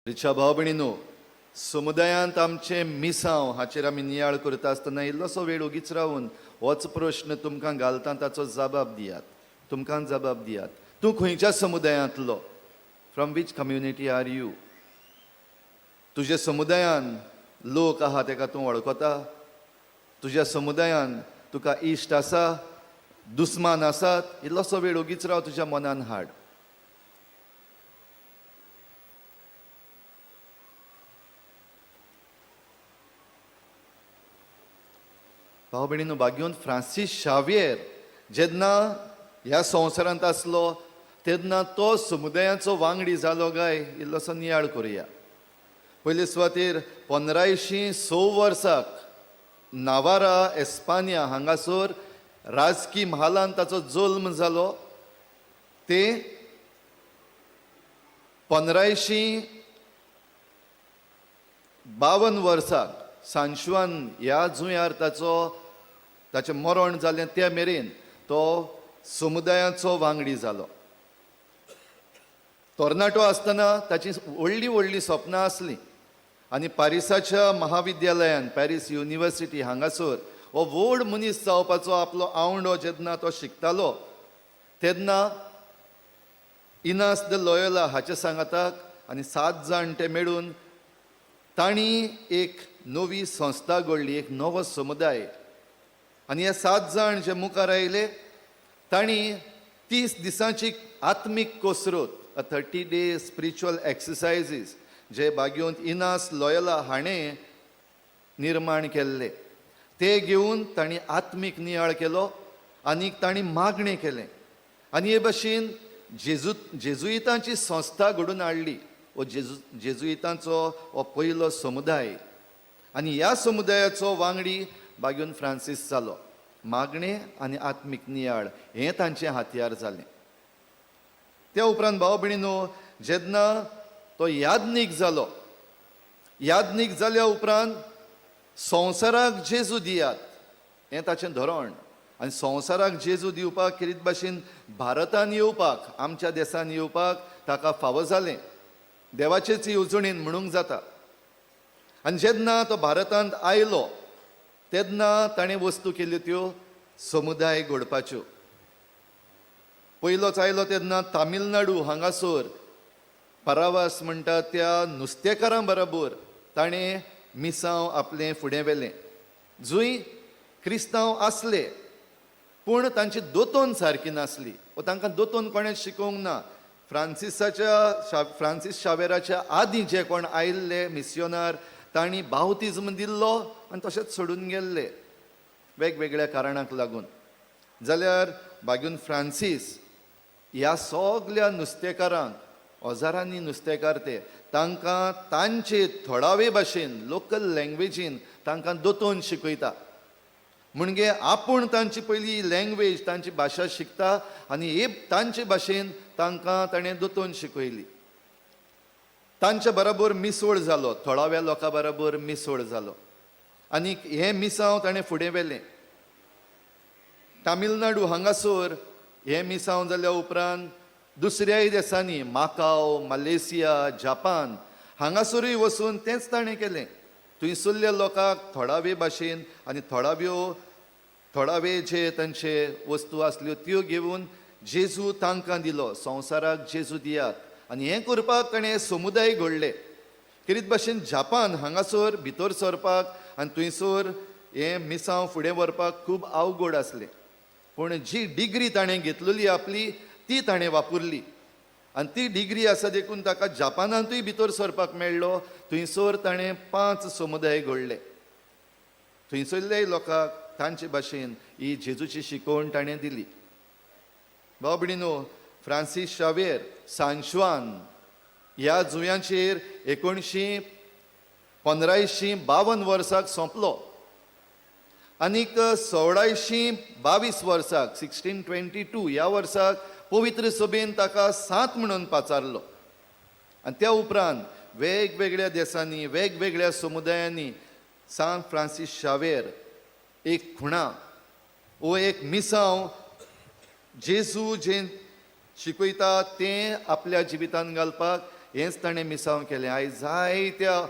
रिचा भाव भयणीनो, समुदायांत आमचें मिसांव हाचेर आमी नियाळ करता आसतना इल्लोसो वेळ ओगीच रावन होच प्रश्न तुमकां घालता, ताचो जबाब दियात, तुमकां जबाब दियात. तूं खंयच्या समुदायांतलो? From which community are you? तुज्या समुदायान लोक आहा तेका तूं वळखता? तुज्या समुदायान तुका इश्ट आसा, दुस्मान आसात? इल्लोसो वेळ ओगीच राव, तुज्या मनान हाड. भाव भयणीनो, भाग्योन फ्रांसीस शाव्येर जेन्ना ह्या संवसारांत आसलो तेन्ना तो समुदायाचो वांगडी जालो काय इल्लोसो नियाळ करुया. पयले सुवातेर 1506 वर्साक नावारा एस्पानिया हांगासर राजकी म्हालान ताचो जल्म जालो. ते 1552 वर्साक सांशवान ह्या जुंयार ताचें मरण जालें त्या मेरेन तो समुदायाचो वांगडी जालो. तरणाटो आसतना ताची व्हडलीं व्हडलीं सपनां आसलीं आनी पारिसाच्या महाविद्यालयान, पॅरीस युनिवर्सिटी हांगासर हो व्हड मनीस जावपाचो आपलो आवंडो जेन्ना तो शिकतालो तेन्ना इनास the Loyola हाच्या सांगाताक आनी 7 जाण ते मेळून तांणी एक नवी संस्था घडली, एक नवो समुदाय. आनी हे 7 जाण जे मुखार आयले तांणी 30 दिसांची आत्मीक कसरत, अ 30 डे स्पिरिच्युअल एक्सरसायजीस जे बागेवंत इनास लॉयला हाणें निर्माण केल्ले ते घेवन तांणी आत्मीक नियाळ केलो आनी तांणी मागणें केलें. आनी हे भशेन जेजुइतांची संस्था घडून हाडली. हो जेजुइतांचो हो पयलो समुदाय आनी ह्या समुदायाचो वांगडी बागेवन फ्रांसीस जालो. मागणें आनी आत्मीक नियाळ हें तांचें हातयार जालें. त्या उपरांत भाव भयणीनो, जेन्ना तो याज्ञीक जालो, याज्ञीक जाल्या उपरांत संवसाराक जेजू दियात हें ताचें धोरण. आनी संवसाराक जेजू दिवपाक किरीत भाशेन भारतान येवपाक, आमच्या देसान येवपाक ताका फावो जालें, देवाचेच येवजणेन म्हणूंक जाता. आनी जेन्ना तो भारतांत आयलो तेन्ना ताणें वस्तू केल्यो त्यो समुदाय घडपाच्यो. पयलोच आयलो तेन्ना तामिळनाडू हांगासर परावास म्हणटा त्या नुस्तेकारां बरोबर ताणें मिसांव आपलें फुडें व्हेलें. जंय क्रिस्तांव आसले पूण तांची दोतोन सारकी नासली वो तांकां दोतोन कोणें शिकोवंक ना. फ्रांसीस शावेराच्या आदीं जे कोण आयिल्ले मिसियोनार तांणी बावतिज्म दिल्लो आनी तशेंच सोडून गेल्ले वेगवेगळ्या कारणाक लागून. जाल्यार बागून फ्रांसीस ह्या सगल्या नुस्तेकारांक, हजारांनी नुस्तेकार ते, तांकां तांचे थळावे भाशेन लोकल लँग्वेजीन तांकां दोतोन शिकयता. म्हणजे आपूण तांची पयली लँग्वेज, तांची भाशा शिकता आनी हे तांचे भाशेन तांकां ताणें दोतोन शिकयली. तांचे बरोबर मिसळ जालो, थळाव्या लोकां बरोबर मिसळ जालो आनी हें मिसांव ताणें फुडें व्हेलें. तामिळनाडू हांगासर हें मिसांव जाल्या उपरांत दुसऱ्याय देसांनी माकाव, मलेशिया, जापान हांगासरूय वचून तेंच ताणें केलें. थंयसरल्या लोकांक थळावे भाशेन आनी थळावे जे तांचे वस्तू आसल्यो त्यो घेवन जेजू तांकां दिलो, संवसाराक जेजू दियात. आनी हें करपाक ताणें समुदाय घडले. किरीत भाशेन जापान हांगासर भितर सरपाक आनी थंयसर हें मिसांव फुडें व्हरपाक खूब अवघड आसलें, पूण जी डिग्री ताणें घेतलेली आपली ती ताणें वापरली आनी ती डिग्री आसा देखून ताका जापानांतूय भितर सरपाक मेळ्ळो. थंयसर ताणें 5 समुदाय घडले. थंयसरल्याय लोकांक तांचे भाशेन ही जेजूची शिकवण ताणें दिली. भाव भयणीनो, फ्रांसीस शावेर सांशवान ह्या जुंव्यांचेर 1552 वर्साक सोंपलो आनीक 1622 वर्साक 1622 ह्या वर्साक पवित्र सभेन ताका सांत म्हणून पाचारलो. आनी त्या उपरांत वेगवेगळ्या देसांनी वेगवेगळ्या समुदायांनी सांत फ्रांसीस शावेर एक खुणा वो एक मिसांव जेजू जें शिकयता तें आपल्या जिवितांत घालपाक हेंच ताणें मिसांव केलें. आयज जायत्या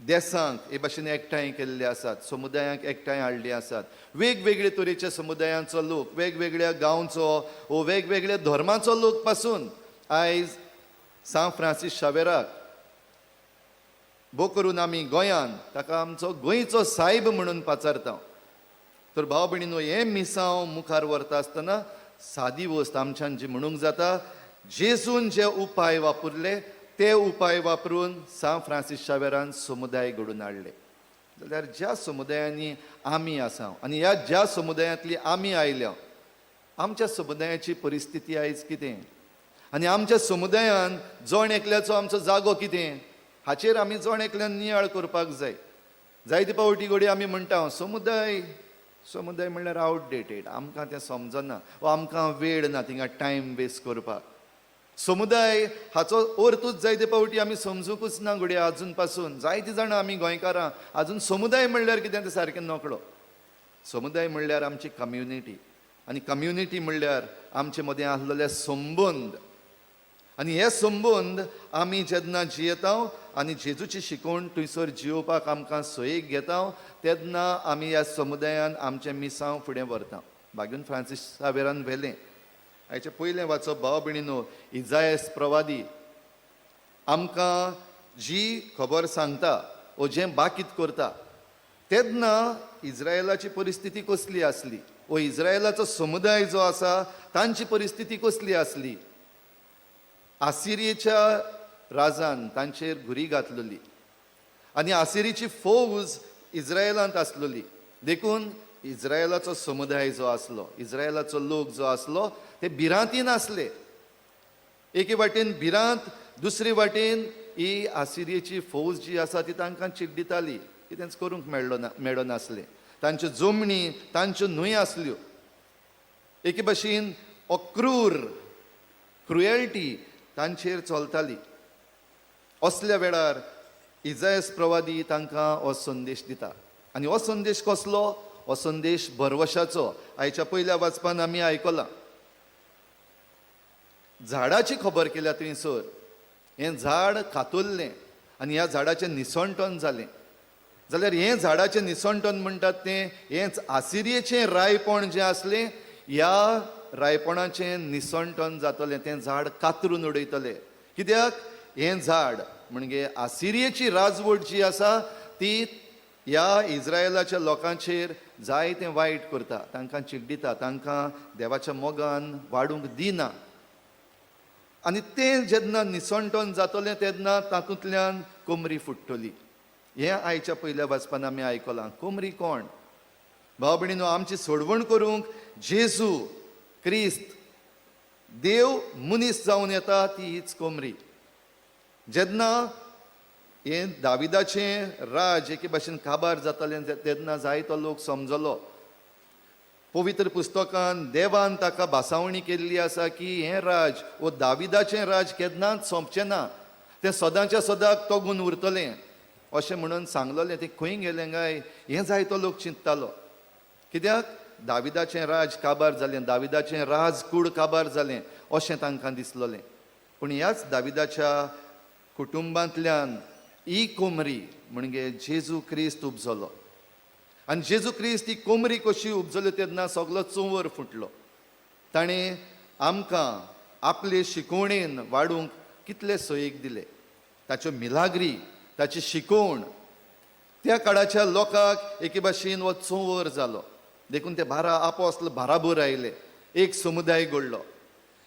देसांक हे भाशेन एकठांय केल्ले आसात, समुदायांक एकठांय हाडले आसात. वेगवेगळे तरेच्या समुदायांचो लोक, वेगवेगळ्या गांवचो वो वेगवेगळ्या धर्माचो लोक पासून आयज सांत फ्रांसीस शावेराक भो करून आमी गोंयान ताका आमचो गोंयचो सायब म्हणून पाचारता. तर भाव भयणीनो, हें मिसांव मुखार व्हरता आसतना सादी वस्त आमच्यान जी म्हणूंक जाता, जेजून जे उपाय वापरले ते उपाय वापरून सांत फ्रांसीस शावेरान समुदाय घडोवन हाडले. जाल्यार ज्या समुदायांनी आमी आसा आनी ह्या ज्या समुदायांतली आमी आयल्या, आमच्या समुदायाची परिस्थिती आयज कितें आनी आमच्या समुदायान जण एकल्याचो आमचो जागो कितें हाचेर आमी जण एकल्यान नियाळ करपाक जाय. जायते फावटी घडये आमी म्हणटा समुदाय, समुदाय म्हणल्यार आवटडेटेड, आमकां तें समजना वा आमकां वेळ ना थिंगा टायम वेस्ट करपाक. समुदाय हाचो अर्थूच जायते फावटी आमी समजुकूच ना घडये. आजून पासून जायतीं जाणां आमी गोंयकारां आजून समुदाय म्हणल्यार कितें तें सारकें नकळो. समुदाय म्हणल्यार आमची कम्युनिटी आनी कम्युनिटी म्हणल्यार आमचे मदें आसलेले संबंद. आनी हे संबंद आमी जेन्ना जियेता आनी जेजूची शिकवण थंयसर जियोवपाक आमकां सोयीक घेता तेन्ना आमी ह्या समुदायान आमचें मिसांव फुडें व्हरता. बागून फ्रांसीस सावेरान व्हेलें. आयचें पयलें वाचप भाव भयणीनो, इजायस प्रवादी आमकां जी खबर सांगता वो जें बाकीत करता तेन्ना इज्रायलाची परिस्थिती कसली आसली वो इज्रायलाचो समुदाय जो आसा तांची परिस्थिती कसली आसली. आसिरियेच्या राजान तांचेर घुरी घातलेली आनी आसिरीची फौज इज्रायलांत आसलेली. देखून इज्रायलाचो समुदाय जो आसलो, इज्रायलाचो लोक जो आसलो ते भिरांतीन आसले. एके वाटेन भिरांत, दुसरे वाटेन ही आसिरियेची फौज जी आसा ती तांकां चिड्डिताली, कितेंच करूंक मेळ्ळो ना, मेळनासलें. तांच्यो जमणी, तांच्यो न्हंय आसल्यो. एके भाशेन अक्रूर क्रुएल्टी तांचेर चलताली. असल्या वेळार इजायस प्रवादी तांकां हो संदेश दिता. आनी हो संदेश कसलो? हो संदेश भरवशाचो. आयच्या पयल्या वाचपान आमी आयकलां, झाडाची खबर केल्या थंयसर. हें झाड कातुल्लें आनी ह्या झाडाचें निसणटन जालें. जाल्यार हें झाडाचें निसणटन म्हणटात तें हेंच आसिरियेचें रायपण जें आसलें, ह्या रायपणाचें निसणटन जातलें, तें झाड कातरून उडयतले. कित्याक? हें झाड म्हणजे आसिरियेची राजवट जी आसा ती ह्या इज्रायलाच्या लोकांचेर जायतें वायट करता, तांकां चिड्डिता, तांकां देवाच्या मोगान वाडूंक दिना. आनी तें जेन्ना निसणटन जातलें तेन्ना तातूंतल्यान कोमरी फुट्टली. हें आयच्या पयल्या वाचपान आमी आयकलां. कोमरी कोण? भाव भयणीनो, आमची सोडवण करूंक जेजू क्रिस्त देव मनीस जावन येता ती हीच कोमरी. जेन्ना हें दाविदाचें राज एके भाशेन काबार जातालें तेन्ना जायतो लोक समजलो. पवित्र पुस्तकान देवान ताका भासावणी केल्ली आसा की हें राज वो दाविदाचें राज केन्नाच सोंपचें ना, तें सदांच्या सदाक तगून उरतलें अशें म्हणून सांगलेलें. तें खंय गेलें काय हें जायतो लोक चिंततालो. कित्याक? दाविदाचें राज काबार जालें, दाविदाचें राज कूड काबार जालें अशें तांकां दिसलेलें. पूण ह्याच दाविदाच्या कुटुंबांतल्यान ही कोमरी म्हणजे जेजू क्रिस्त उपजलो. आनी जेजू क्रिस्त ही कोमरी कशी उपजली तेन्ना सगलो चंवर फुटलो. ताणें आमकां आपले शिकवणेन वाडूंक कितले सोयीक दिले. ताच्यो मिलाग्री, ताची शिकवण त्या काळाच्या लोकांक एके भाशेन हो चंवर जालो. देखून ते बारा आपोस्ल बाराबर आयले, एक समुदाय घडलो.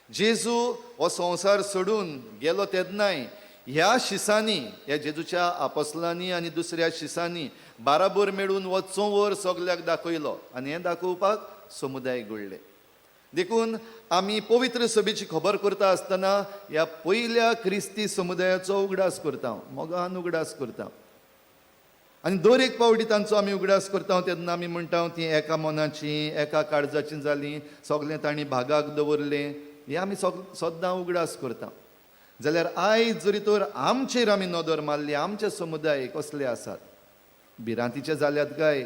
जेजू हो संवसार सोडून गेलो तेन्नाय ह्या शिसांनी, ह्या जेजूच्या आपोस्लांनी आनी दुसऱ्या शिसांनी बाराबर मेळून हो चंवर सगल्याक दाखयलो आनी हें दाखोवपाक समुदाय घडले. देखून आमी पवित्र सभेची खबर करता आसतना ह्या पयल्या क्रिस्ती समुदायाचो उगडास करता, मोगान उगडास करता. आनी दर एक फावटी तांचो आमी उगडास करता तेन्ना आमी म्हणटा ती एका मनाची, एका काळजाची जाली, सगळें तांणी भागाक दवरलें, हें आमी सद्दां उगडास करता. जाल्यार आयज जरी तर आमचेर आमी नदर मारली, आमचे समुदाय कसले आसात? भिरांतीचे जाल्यात काय,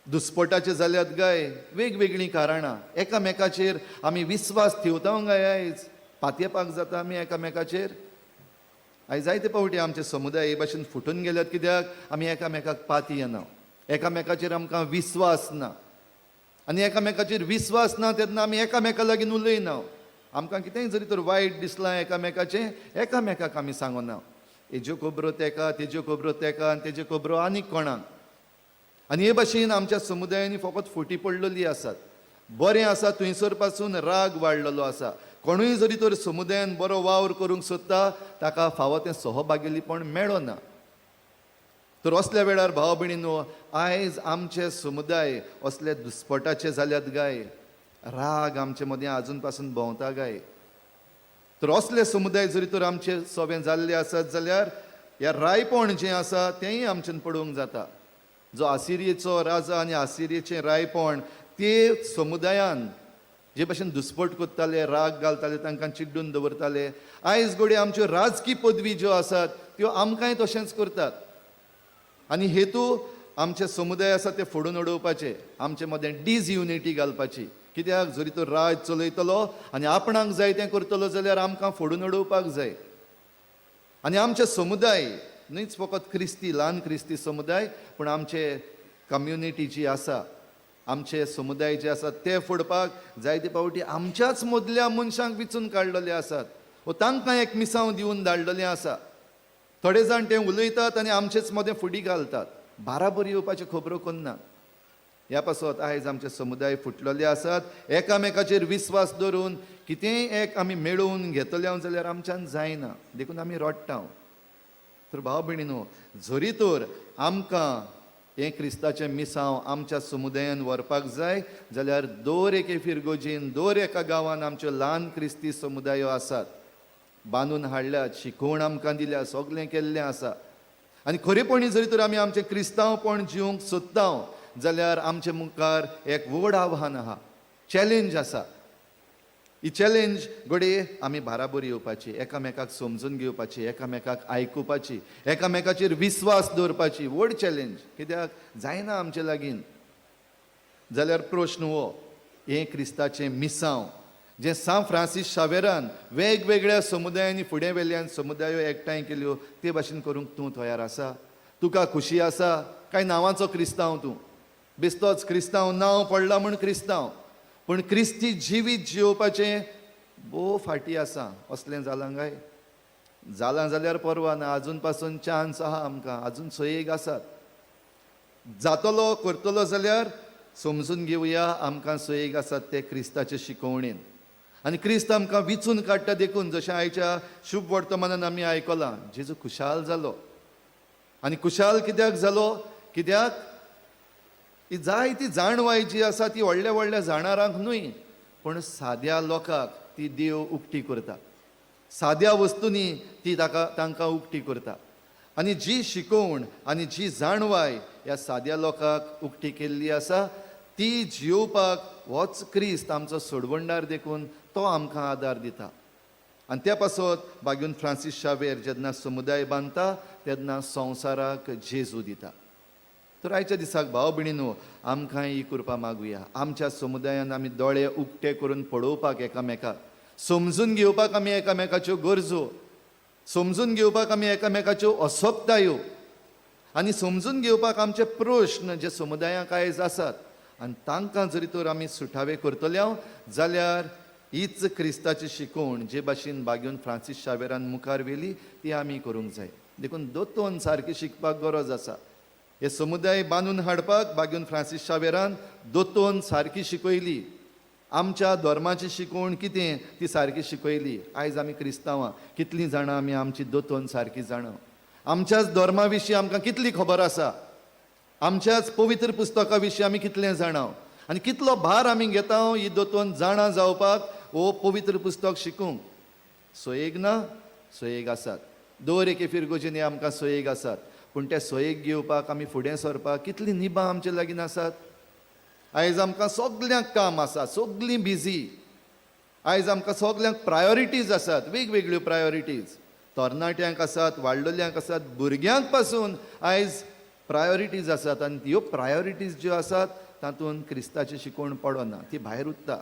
दुस्पटाचे जाल्यात काय, वेगवेगळीं कारणां. एकामेकाचेर आमी विस्वास ठेवता काय? आयज पातयेपाक जाता आमी एकामेकाचेर? आयज जायते फावटी आमचे समुदाय हे भाशेन फुटून गेल्यात, कित्याक आमी एकामेकाक पाती येना, एकामेकाचेर आमकां विस्वास ना. आनी एकामेकाचेर विस्वास ना तेन्ना आमी एकामेका लागीं उलयना. आमकां कितेंय जरी तर वायट दिसलां एकामेकाचें, एकामेकाक आमी सांगना. हेज्यो खबरो तेका, तेज्यो खबरो तेका, आनी तेज्यो खबरो आनीक कोणाक. आनी हे भाशेन आमच्या समुदायांनी फकत फुटी पडलेली आसात. बरें आसा थंयसर पासून राग वाडलेलो आसा. कोणूय जरी तर समुदायान बरो वावर करूंक सोदता ताका फावो तें सहभागीपण मेळना. तर असल्या वेळार भाव भयणीनो, आयज आमचे समुदाय असले दुस्पटाचे जाल्यात गाय, राग आमचे मदीं आजून पासून भोंवता गाय. तर असले समुदाय जरी तर आमचे सोबे जाल्ले आसत जाल्यार ह्या रायपण जें आसा तेंय आमच्यान पळोवंक जाता. जो आसिरियेचो राजा आनी आसिरियेचें रायपण ते समुदायान जे भाशेन दुस्पट करताले, राग घालताले, तांकां चिड्डून दवरताले. आयज घडये आमच्यो राजकी पदवी ज्यो आसात त्यो आमकांय तशेंच करतात. आनी हेतू आमचे समुदाय आसा ते फोडून उडोवपाचे, आमचे मदें डिसयुनिटी घालपाची. कित्याक जरी तो राज चलयतलो आनी आपणाक जाय तें करतलो जाल्यार आमकां फोडून उडोवपाक जाय. आनी आमचे समुदाय न्हयच फकत क्रिस्ती, ल्हान क्रिस्ती समुदाय, पूण आमचे कम्युनिटी जी आसा, आमचे समुदाय जे आसा ते फोडपाक जायते फावटी आमच्याच मदल्या मनशांक विचून काडलेले आसात वो तांकां एक मिसांव दिवन धाडलेलें आसा. थोडे जाण ते उलयतात आनी आमचेच मदें फुडी घालतात, बाराबर येवपाच्यो खबरो करना. ह्या पासत आयज आमचे समुदाय फुटलेले आसात. एकामेकाचेर विस्वास दवरून कितेंय एक आमी मेळोवन घेतले जाल्यार आमच्यान जायना, देखून आमी रडटा. तर भाव भयणीनो, जरी तर आमकां हें क्रिस्ताचें मिसांव आमच्या समुदायान व्हरपाक जाय जाल्यार दर एके फिरगोजीन, दर एका गांवान आमच्यो ल्हान क्रिस्ती समुदायो आसात, बांदून हाडल्यात, शिकवण आमकां दिल्या, सगळें केल्लें आसा. आनी खरेपणी जरी तर आमी आमचें क्रिस्तांवपण जिवंक सोदता जाल्यार आमचे मुखार एक व्हड आव्हान आहा, चॅलेंज आसा. ही चॅलेंज घडये आमी बाराबर येवपाची, एकामेकाक समजून घेवपाची, एकामेकाक आयकुपाची, एकामेकाचेर विस्वास दवरपाची व्हड चॅलेंज. कित्याक जायना आमचे लागीं. जाल्यार प्रश्न हो, हें क्रिस्ताचें मिसांव जें सांत फ्रांसीस शावेरान वेगवेगळ्या समुदायांनी फुडें वेल्यान समुदायो एकठांय केल्यो ते भाशेन करूंक तूं तयार आसा? तुका खुशी आसा काय नांवाचो क्रिस्तांव तूं? बेस्तोच क्रिस्तांव नांव पडलां म्हूण क्रिस्तांव, पूण क्रिस्ती जिवीत जियोवपाचें भोव फाटीं आसा. असलें जालां काय? जालां जाल्यार परवा ना, आजून पासून चान्स आहा आमकां, आजून सोयेक आसात. जातलो करतलो जाल्यार समजून घेवया आमकां सोयेक आसात ते क्रिस्ताचे शिकवणेन. आनी क्रिस्त आमकां विचून काडटा. देखून जशें आयच्या शुभ वर्तमानान आमी आयकलां, जेजू खुशाल जालो. आनी खुशाल कित्याक जालो? कित्याक ही जायती जाणवाय जी आसा ती व्हडल्या व्हडल्या जाणारांक न्हय, पूण साद्या लोकांक ती देव उक्ती करता. साद्या वस्तूंनी ती ताका तांकां उक्ती करता. आनी जी शिकवण आनी जी जाणवाय ह्या साद्या लोकांक उक्ती केल्ली आसा ती जियोवपाक होच क्रिस्त आमचो सोडवणदार, देखून तो आमकां आदार दिता. आनी त्या पासत बागून फ्रांसीस शावेर जेन्ना समुदाय बांदता तेन्ना संवसाराक जेजू दिता. तर आयच्या दिसाक भाव भयणीनो, आमकां ही कृपा मागुया. आमच्या समुदायान आमी दोळे उक्ते करून पळोवपाक, एकामेकाक समजून घेवपाक, आमी एकामेकाच्यो गरजो समजून घेवपाक, आमी एकामेकाच्यो असक्तायो आनी समजून घेवपाक आमचे प्रश्न जे समुदायांक आयज आसात आनी तांकां जरी तर आमी सुटावे करतले जाल्यार हीच क्रिस्ताची शिकवण जे भाशेन बागेवन फ्रांसीस शावेरान मुखार व्हेली ती आमी करूंक जाय. देखून दोतोन सारकी शिकपाक गरज आसा. हे समुदाय बांदून हाडपाक बागेवन फ्रांसीस शावेरान दोतोन सारकी शिकयली. आमच्या धर्माची शिकवण कितें ती सारकी शिकयली. आयज आमी क्रिस्तांवां कितलीं जाणां आमी आमची दोतोन सारकी जाणां? आमच्याच धर्मा विशीं आमकां कितली खबर आसा? आमच्याच पवित्र पुस्तका विशीं आमी कितलें जाणां? आनी कितलो भार आमी घेता ही दोतोन जाणा जावपाक हो पवित्र पुस्तक शिकूंक? सोयेग ना, सोयेग आसात. दर एके फिरगोजीनी आमकां सोयेग आसात, पूण ते सोयेक घेवपाक आमी फुडें सरपाक कितलीं निबां आमचे लागीं आसात? आयज आमकां सगल्यांक काम आसा, सगलीं बिजी. आयज आमकां सगल्यांक प्रायोरिटीज आसात, वेगवेगळ्यो प्रायोरिटीज. तरणाट्यांक आसात, वाडलेल्यांक आसात, भुरग्यांक पासून आयज प्रायोरिटीज आसात. आनी ह्यो प्रायोरिटीज ज्यो आसात तातूंत क्रिस्ताची शिकवण पडना, ती भायर उरता.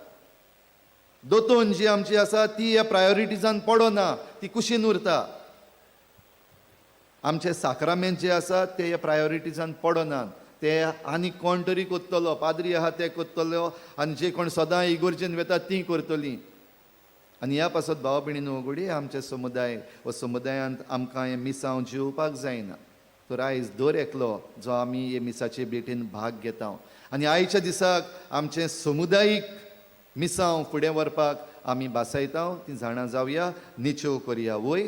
दोतोन जी आमची आसा ती ह्या प्रायोरिटीजान पडना, ती कुशीन उरता. आमचे साक्रामेंत जे आसा ते ह्या प्रायोरिटीजान पडनात. ते आनी कोण तरी करतलो, पाद्री आहा ते करतलो आनी जे कोण सदां इगोर्जेन वेता तीं करतलीं. आनी ह्या पासत भाव भयणीनो घडये आमचे समुदाय व समुदायांत आमकां हें मिसांव जिवपाक जायना. तर आयज दर एकलो जो आमी हे मिसाचे भेटीन भाग घेता आनी आयच्या दिसाक आमचें समुदायीक मिसांव फुडें व्हरपाक आमी भासायता, ती जाणा जावया, निचेव करया. वय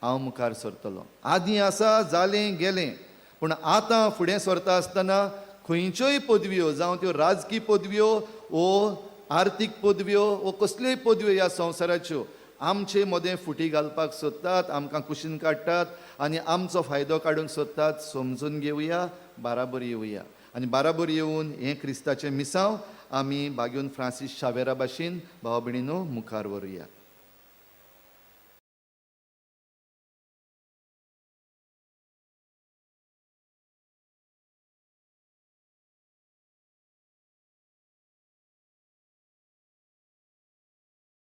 हांव मुखार सरतलो. आदीं आसा जालें गेलें, पूण आतां फुडें सरता आसतना खंयच्योय पदव्यो, जावं त्यो राजकी पदव्यो वो आर्थीक पदव्यो वो कसल्योय पदव्यो ह्या संवसाराच्यो, आमचे मदें फुटी घालपाक सोदतात, आमकां कुशीन काडटात आनी आमचो फायदो काडूंक सोदतात. समजून घेवया, बाराबर येवया आनी बाराबर येवन हें क्रिस्ताचें मिसांव आमी बागेवन फ्रांसीस शावेरा भाशेन भाव भयणीनो मुखार व्हरुया.